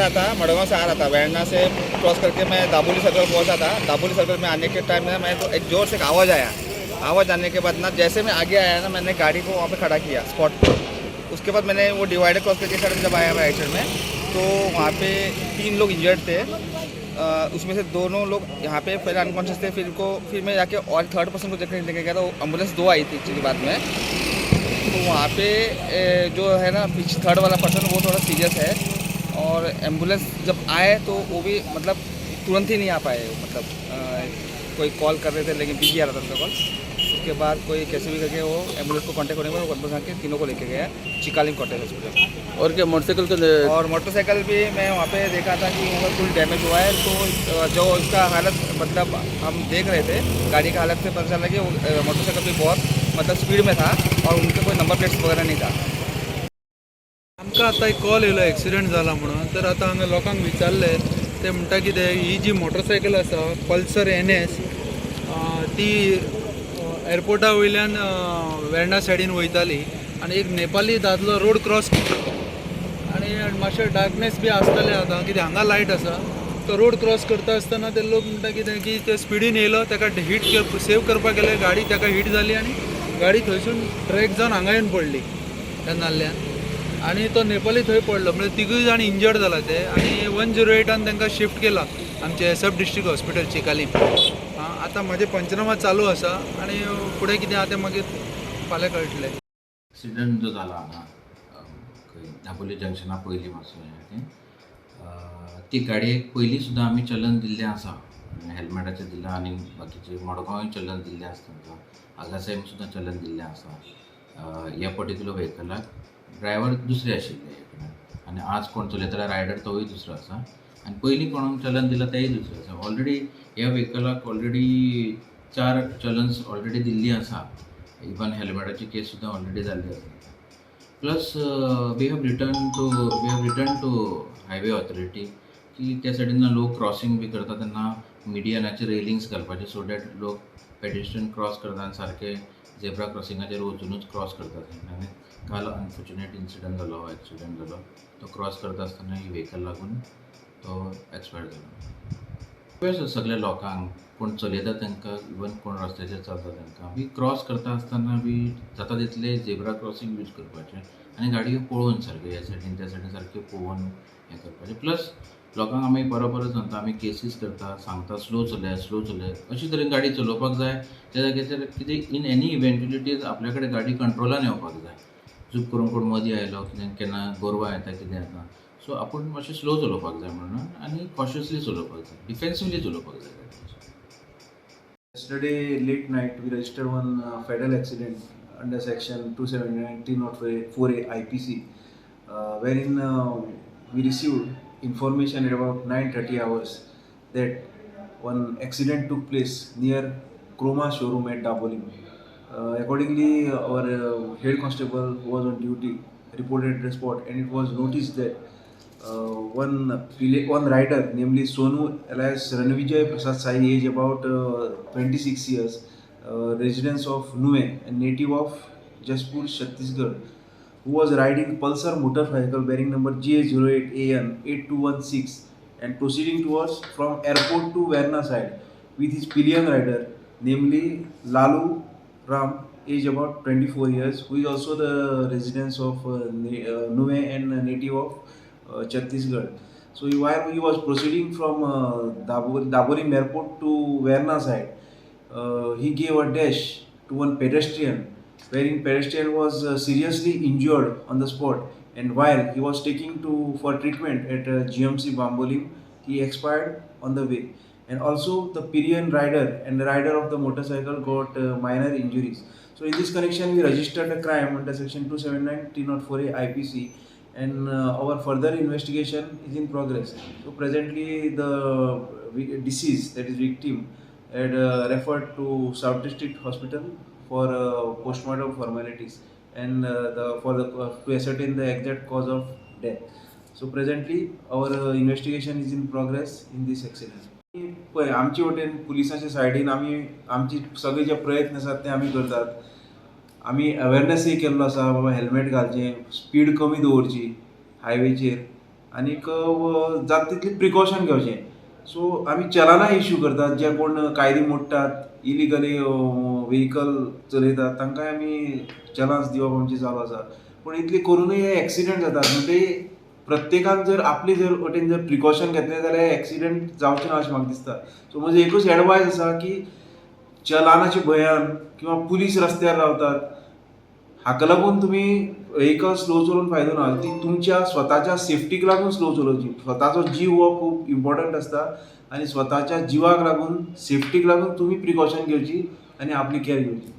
रहा था, मडगांव से आ रहा था। वेरना से क्रॉस करके मैं दाबोली सर्कल पहुंचा था। दाबोली सर्कल में आने के टाइम में मैं तो एक ज़ोर से एक आवाज़ आया। आवाज़ आने के बाद ना, जैसे मैं आगे आया ना, मैंने गाड़ी को वहाँ पे खड़ा किया स्पॉट पर। उसके बाद मैंने वो डिवाइडर क्रॉस करके साइड में जब आया मैं, राइट साइड में, तो वहाँ पे तीन लोग इंजर्ड थे। उसमें से दोनों लोग यहाँ पे पहले अनकॉन्शियस थे। फिर को फिर मैं जाके और थर्ड पर्सन को देखने लेके गया, तो एम्बुलेंस दो आई थी एक्चुअली बाद में। तो वहाँ पे जो है ना, पीछे थर्ड वाला पर्सन, वो थोड़ा सीरियस है। और एम्बुलेंस जब आए तो वो भी मतलब तुरंत ही नहीं आ पाए। मतलब कोई कॉल कर रहे थे, लेकिन बिजी आ रहा था उनका कॉल। उसके बाद कोई कैसे भी करके वो एम्बुलेंस को कांटेक्ट होने के बाद वो एम्बुलेंस आके तीनों को लेके गया चिकालिम कॉटेज हॉस्पिटल। और क्या मोटरसाइकिल के? और मोटरसाइकिल भी मैं वहाँ पे देखा था कि वहाँ फुल डैमेज हुआ है। तो जो इसका हालत मतलब हम देख रहे थे, गाड़ी का हालत से पता चला कि वो मोटरसाइकिल भी बहुत मतलब स्पीड में था और उनके कोई नंबर प्लेट्स वगैरह नहीं था। आमकां आतां एक कॉल येयलो एक्सिडंट जाला म्हणून। तर आतां हांगा लोकांक विचारलें, ते म्हणटा कितें, ही जी मोटरसायकल आसा पल्सर एन एस, ती एअरपोर्टा वयल्यान वेर्णा सायडीन वयताली आनी एक नेपाली दादलो रोड क्रॉस आनी मातशें डार्कनेस बी आसतलें आतां, कित्याक हांगा लायट आसा। तो रोड क्रॉस करता आसतना ते लोक म्हणटा कितें की ते स्पिडीन येयलो, ताका हिट सेव करपाक गेले, गाडी ताका हिट जाली आनी गाडी थंयसून ट्रॅक जावन हांगा येवन पडली त्या नाल्ल्यान आनी तो नेपाली थंय पडलो। म्हणजे तिगूय जाण इंजर्ड जाला ते आनी 108आन तांकां शिफ्ट केला आमचे सब डिस्ट्रिक्ट हॉस्पिटल चिकालीम। आतां म्हाजे पंचनामा चालू आसा आनी फुडें कितें आहा तें मागीर फाल्यां कळटलें। एक्सिडंट जो जाला हांगा खंय दाबोली जंक्शना पयलीं मातसो हें तें, ती गाडयेक पयलीं सुद्दां आमी चलन दिल्लें आसा, हेल्मेटाचें दिलां आनी बाकीचे मडगांवूय चलन दिल्लें आसा तांकां, आगासाहेब सुद्दां चलन दिल्लें आसा। ह्या पर्टिक्युलर व्हेकलाक ड्रायवर दुसरे आशिल्ले आनी आज कोण चलयताले रायडर तोवूय दुसरो आसा आनी पयलीं कोणाक चलन दिलां तेय दुसरे आसा। ऑलरेडी ह्या व्हेकलाक ऑलरेडी चार चलन्स ऑलरेडी दिल्लीं आसा। इवन हेल्मेटाची केस सुद्दां ऑलरेडी जाल्ली आसा। Plus we have written to highway authority की त्या सायडीन लोक क्रॉसींग बी करता तेन्ना मिडियनाचे रेलिंग्स घालपाचे, सो that लोक पेडेस्ट्रियन क्रॉस करता आनी सारके झेब्रा क्रॉसिंगाचेर वचुनूच क्रॉस करतात। आनी काल अनफॉर्च्युनेट इन्सिडंट जालो, एक्सिडंट जालो, तो क्रॉस करता आसतना ही व्हेकल लागून तो एक्सपायर जालो। सगल्या लोकांक, कोण चलयता तांकां, इवन कोण रस्त्याचेर चलता तांकां बी, क्रॉस करता आसतना बी जाता तितले झेब्रा क्रॉसींग यूज करपाचें आनी गाडयो पळोवन सारक्यो ह्या सायडीन त्या सायडीन सारक्यो पळोवन हें करपाचें। प्लस लोकांक आमी परत परत सांगता, आमी केसीस करता, सांगता, स्लो चलयात, स्लो चलयात, अशे तरेन गाडी चलोवपाक जाय। त्या जाग्याचेर कितें इन एनी इवेंच्युअलिटीज आपल्या कडेन गाडी कंट्रोलान येवपाक जाय। चूक करून कोण मदीं आयलो कितें, केन्ना गोरवां येता, कितें येता, सो आपूण मातशें स्लो चलोवपाक जाय म्हणून आनी कॉशियसली चलोवपाक जाय, डिफेन्सिवली चलोवपाक जाय गाडी। Yesterday late night we registered one fatal accident under section 279 304A IPC, wherein we received information at about 9:30 hours that one accident took place near Croma showroom at Dabolim. Accordingly, our head constable who was on duty reported at the spot, and it was noticed that one rider, namely Sonu alias Ranvijay Prasad Sai, age about 26 years, residence of Nue and native of Jaspur, Chhattisgarh, who was riding Pulsar motorcycle bearing number GA08AN 8216 and proceeding towards from airport to Verna side with his pillion rider, namely Lalu Ram, age about 24 years, who is also the residence of Nue and native of Chhattisgarh. So while he was proceeding from Dabolim airport to Verna side, he gave a dash to one pedestrian, wherein pedestrian was seriously injured on the spot. And while he was taking to for treatment at GMC Bambolim, he expired on the way. And also the pillion rider and the rider of the motorcycle got minor injuries. So in this connection, we registered a crime under section 279 304A IPC and our further investigation is in progress. So presently the deceased, that is victim, had referred to South District Hospital for postmortem formalities and the for the to ascertain the exact cause of death. So presently our investigation is in progress in this accident. पळय, आमचे वटेन पुलिसांच्या सायडीन आमी आमची सगळे जे प्रयत्न आसात ते आमी करतात। आमी अवेरनसूय केल्लो आसा, बाबा हेल्मेट घालचें, स्पीड कमी दवरची हायवेचेर। आनीक जाता तितली प्रिकॉशन घेवचें. सो आमी चलानाय इश्यू करतात, जे कोण कायदे मोडटात, इलिगली व्हेकल चलयतात, तांकांय आमी चलान्स दिवप आमचें चालू आसा. पूण इतलें करुनूय हे एक्सिडंट जातात. म्हणटगीर प्रत्येकान जर आपली जर वटेन जर प्रिकॉशन घेतलें जाल्यार एक्सिडंट जावचें ना अशें म्हाका दिसता. सो म्हजो एकूच एडवायज आसा की चलानाच्या भंयान किंवा पुलीस रस्त्यार रावतात हाका लागून तुमी व्हेकल स्लो चलोवन फायदो ना. ती तुमच्या स्वताच्या सेफ्टीक लागून स्लो चलोवची. स्वताचो जीव हो खूब इम्पॉर्टंट आसता आनी स्वताच्या जिवाक लागून, सेफ्टीक लागून तुमी प्रिकॉशन घेवची आनी आपली केअर घेवची.